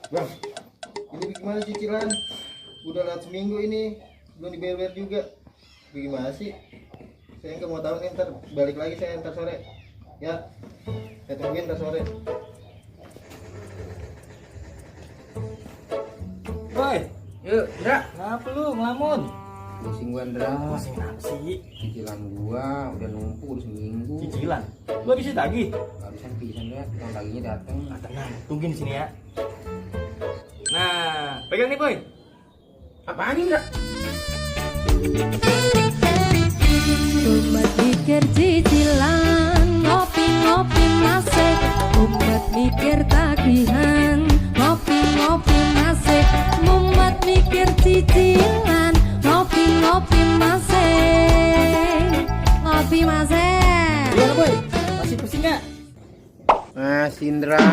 Bang, ini gimana cicilan? Udah lewat seminggu ini, belum dibayar juga. Gimana sih? Saya nggak mau tahu nih, ntar balik lagi saya ntar sore. Ya, saya tungguin ntar sore. Boy, Yuk, Ndra. kenapa lu ngelamun? Pusing gua, Ndra. Pusing apa sih? Cicilan gua udah numpuk udah seminggu. Cicilan? Lu habis ditagih? Barusan pisan ya, yang taginya dateng. Ah, tenang, tungguin sini ya. Nah, pegang nih Boy. Apaan nih, Ndra? Umat mikir cicilan, ngopi-ngopi masih. Umat mikir tagihan, ngopi-ngopi masih. Umat mikir cicilan, ngopi-ngopi masih. Ngopi masih. Gimana Boy? Masih pusing nggak? Masih, Ndra.